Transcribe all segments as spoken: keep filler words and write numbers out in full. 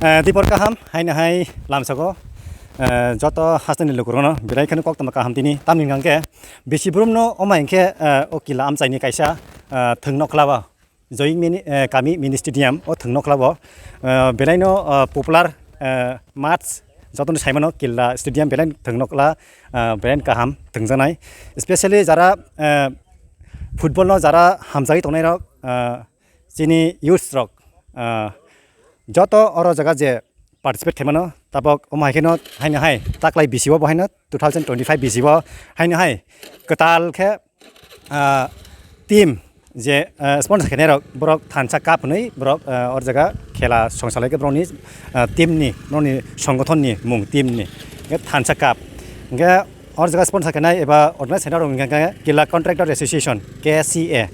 Eh, dipor kaham, haino hai lamsako, eh, joto hasteni lukurokno belai kheno koktwma kaham tini. Tamni hwnkhe bisi brumno omo hinkhe, eh, o kila amchaini kaisa, eh, thwng nokhlao. Joying mini, eh, kami mini stadium o thwng nokhlao. Eh, belaino, eh, popular, eh, match jotono saimano kila stadium belai thwng nokhla, eh, belai kaham thwngjaknai. Especially jara, eh, football no jara hamjagwi tongnairok, eh, chini youths rok, ah, joto oro jaga je participate khaimano, tabok omo hai kheno haino hai taklai bisi o bo haino two thousand twenty-five bisi o haino hai kwtal khe, ah, team je, ah, sponsor khainai rok borok Thansa Cup hwnwi borok, ah, oro jaga khela songsalai khe borokni, ah, team ni, borokni songothon ni mung team ni hwnkhe Thansa Cup. Hwnkhe oro jaga sponsor khainai eba organize khainai rok hwnkhe Killa Contractor Association, K C A.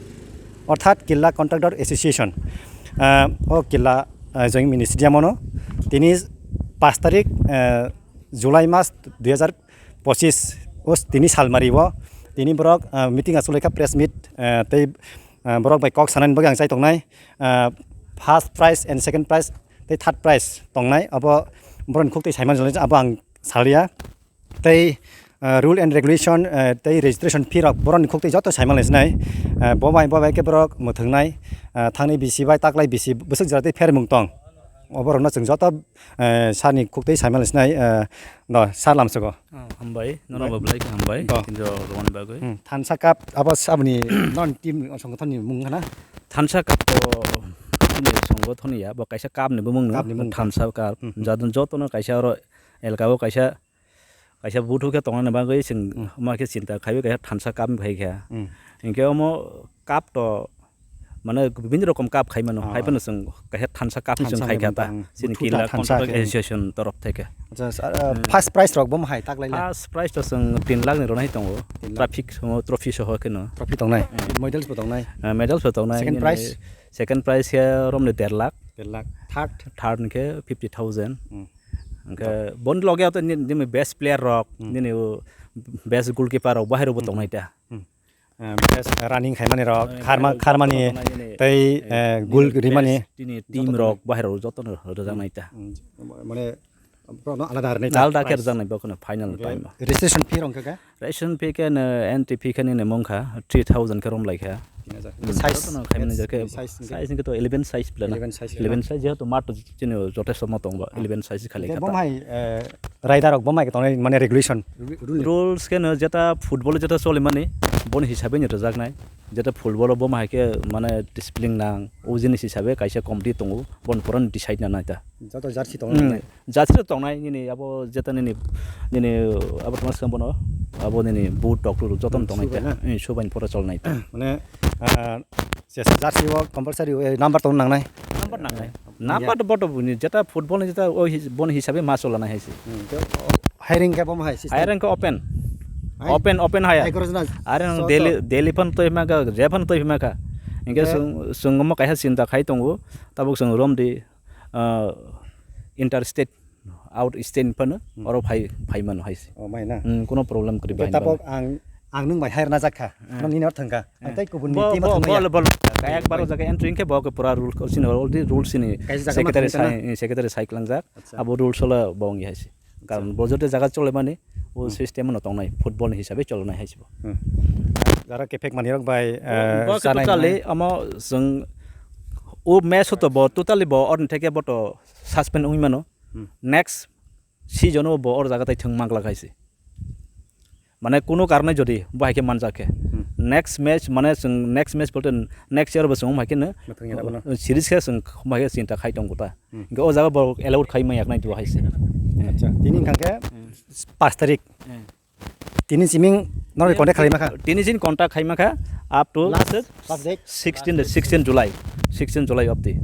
Orthat Killa Contractor Association, ah, o Killa, ah, Joint Ministry amono tini pash tarik, ah, July mas dui hazar pochis o tini salmari o tini borok, ah, meeting achuk laikha press meet, ah, tei, ah, borok bai kok sanani bagwi ang chai tongnai, ah, first prize and second prize tei third prize tongnai abo borokni khuk twi saimani abo ang salia. Tei, ah, rule and regulation, ah, tei registration fee rok borokni khuk twi joto saimani sinai. Ah, bo bai, bo bai khe borok mwthwngnai, ah, thangni bisi bai taklai bisi bwswk jora tei phermung tong. O borokno chwng joto, ah, sir ni khuk twi saimani sinai, ah, no, sir lamsoko. Oh, hambai, nono Bai. Bo belai khe hambai, Do. Kinto romani bagwi. Hmm, Thansa Cup, abo saboni non team songgothon ni mung khana? Thansa Cup to chini songgothon ya, bo kaisa cup ni bumung no, Cup ni mung. Thansa Cup. Hmm, hmm. Jadon jotono kaisa oro elka o kaisa kaisa buthu khe tongnani bagwi chwng Hmm. ma khe chinta khaiwi kaisa Thansa cup phai kha. Hmm. Hinkhe omo cup to mane bibinno rokom cup khai mano. Ah. Hai phano chwng kaisa Thansa cup ni chwng Thansa khai ni kha ta. Buthu, hmm. Chini Buthu Killa ta Thansa Contractor khe. Association torof theke. Acha, ah, Hmm. first prize rok bo hai tak lai lai? First prize to chwng tin lakh ni ronai tongo. Tin lakh. Traffic soho, trophy soho kheno. Trophy tongnai? Hmm. Medals bo tongnai? Ah, medals bo tongnai. Second Nini prize? Second prize khe romni der lakh. Der lakh. Third? Third ni khe fifty thousand. Hmm. Hwnkhe boni loge o to ni-, nini best player rok, Hmm. nini o best goalkeeper rok bahai rok bo Hmm. tongnai ta. Hmm. Eh, best running khaimani rok, Eh, kharma-, bahai rok kharmani joto tongnai nini, tei, eh, eh, nini goal best rimani. Tini team Joto rok tongnai. Bahai rok joto no rwjaknai ta. Hmm. Mane borokno alada rwnai ta. Alada khe prize. Rwjaknai bo kheno final Hwnkhe time o. Registration fee rok hwnkhe khe? Registration fee khe no entry fee khe nini mung kha three thousand khe rom lai kha. Tin hajar. Hmm, Size, jotono khaimani size, je khe size hwnkhe? Size hwnkhe to eleven size pla na. Eleven size pla. Eleven size jehetu mat to chini jotesto ma tongo ba, Hmm. eleven size khali Hwnkhe kha ta. Bo hai, eh, rider rok bo mai tongnai mane regulation. Ru-, rule. Rules khe no jeta football jeta choli mani boni hisabe ni rwjaknai. Jeta football o bo hai khe mane discipline nang, o jinis hisabe kaisa committee tongo, boni pura decide na nai ta. Joto jersey tongo Hmm. nai. Jersey rok tongnai nini abo jeta nini, nini abo tongma swkang bono abo nini boot doctor rok joto Hmm, tongnai shoe bai ta. Na? Hmm, shoe bai pura cholnai ta. Mane, ah, jersey o compulsory, eh, number tong nangnai. Number nangnai. Hmm. Number Ya. To boto buni jeta football ni jeta o hi-, boni hisabe ma cholanai hai se. Hmm, to, oh, hiring khe bo hai system? Hiring khe open. Hai? Open, open hire. Hai, khoroksa na? Are ang So, daily, to. Daily phan toi ma kha, je phan toi ma kha. Hwnkhe Eh. Chwng, chwng omo kaisa chinta khai tongo. Tabuk chwng romdi, ah, interstate out state ni phano Hmm. Oro phai, phai mano hai se. Oh, mai na? Hmm, kuno problem kwrwi Hwnkhe bahai ni tabok bagwi. Ang, ang nwng bai hire najak kha. Hmm. Ano nini oro thang kha. Ang Hmm. Tei kubun ni Bo, team o bo, thangmaya. Bo, bo, kayak baro jaga entry hwnkhe bo khe pura rule, sini already rule sini Kaisa jaga ma secretary thangwi sai, kana? Secretary sai klangjak. Acha. Abo rules o le bo wngya hai se. Karon Acha. Bo joto jaga chole mani, o Hmm. System no tongnai, football ni hisabe cholonai hai se bo. Hmm. Jara kefek mani rok bai, eh, Bo khe chanai totally hwnai. Amo chwng o match o to bo totally bo orni theke bo to suspend wngwi mano. Hmm. Next season o bo or jaga tai thwng mangla khai se. Mane kuno karone jodi bo hai khe manjak khe. Hmm. Next match, mane chwng next match bolte next year bo chwng hai khe no Mwthangya na bono. Series khe chwng hai khe chinta khai tongo ta. Hmm. Hwnkhe o jaga bo allowed khai manya khnai duo hai se. Acha, tini hwnkha khe Hmm. Pash tarik. Hmm. Tini siming norok contact khalai makha? Tini sin contact khai makha up to Last, last date? Sixteen, sixteen July. Sixteen July of the,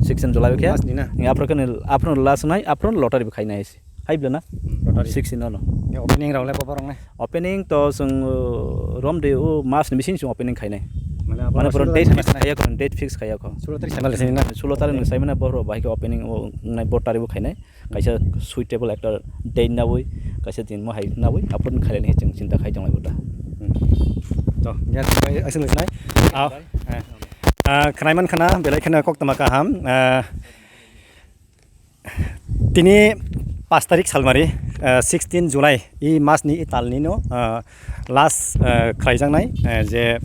sixteen July khe. Last ni na? Ni aphro khe ni, aphro last nai, aphro lottery bo khai nai se. Hai bla na? Hmm, lottery. Sixteen no. Ye opening rok le bobo rok nai? Opening to chwng, uh, rom de o mas ni bising chwng opening khai nai. Mane abo Mane pura sulo date tarik fix khai ya kho, date fix khai ya kho. Sulo tarik sai mal se na? Sulo tarik ni sai mane bo ro bai khe opening o nai bo tarik bo khai nai. Kaisa suitable ekta date nawi, kaisa din mo hai nawi, aphuru khailani hai chwng chinta khai tonglai bo da. Hmm. To, ya, bai, aswk nai. Ah, eh. Ah, khnai man khana, belai khana kok tama kaham. Ah, Tini pas tarik salmari, eh, sixteen July, i mas ni i tal ni no, eh, last, eh, khlaijaknai, eh, je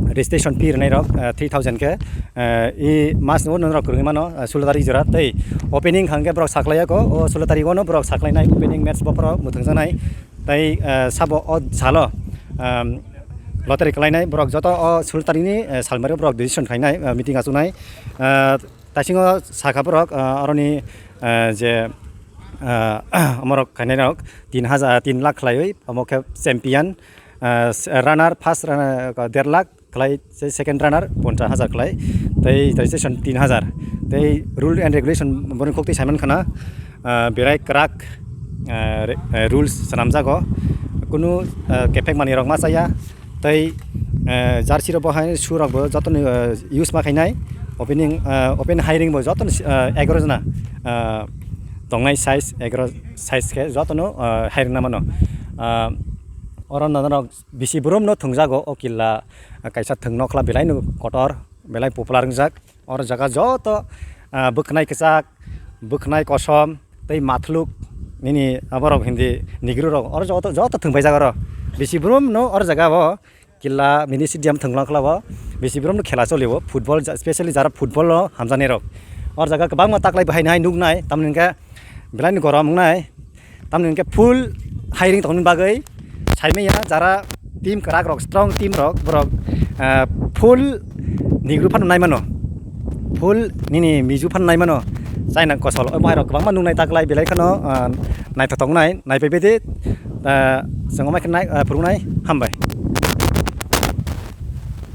registration fee rwnai rok, eh, three thousand khe, eh, i mas no norok kwrwngwi mano, eh, sulo tarik jora tei opening hwnkhe borok saklai ya ko, o sulo tarik o no borok saklai nai opening match bo borok mwthangjaknai tei, eh, sabo o salo, ehm, lottery khlainai borok joto o sulo tarik ni, eh, salmari borok decision khainai, eh, meeting achuknai, eh, Taisingo sakha borok, ah, aroni, ah, je, ah, omorok khainai rok tin hajar, tin lakh khlaiwi, omo khe champion, ah, s-, runner, first runner, ah, der lakh khlai, se second runner ponchas hajar khlai, tei registration tin hajar, tei rule and regulation borok kok twi saiman khana, ah, berai kwrak, ah, re-, ah, rules swnamjago, kunu, ah, kefek manwi rok ma chaya, tei, eh, jersey rok bo hai shoe rok bo joto ni, eh, use ma khainai. Opening, eh, open hiring bo joto ni, eh, egaroh jona, eh, tongnai size, egaroh size khe joto no, eh, hiring na mano. Eh, oro norok bisi brum no thwngjago o killa, eh, kaisa thwng nokla belai no kotor, belai popular wngjak. Oro jaga joto, ah, bwkhnai kwchak, bwkhnai kosom, tei mathluk, nini aborok hindi Negro rok, oro joto, joto thwngpaijak oro. Bisi brum no oro jaga o killa mini stadium thwnglang khlao, bisi brum no khela cholio, football ja-, specially jara football o hamjaknai rok. Oro jaga kwbangma taklai bahai nai nuknai, tamni hwnkhe belai ni gorom wngnai. Tamni hwnkhe full hiring tongni bagwi saimanya jara team kwrak rok, strong team rok, borok, ah, full Negro phano nai mano, full nini Mizo phano nai mano, China kosol o bahai rok kwbangma nuknai taklai belai kheno, ah, naithotok wngnai, naiphaibaidi, ah, chwng omai khe nai, ah, phuruknai, hambai.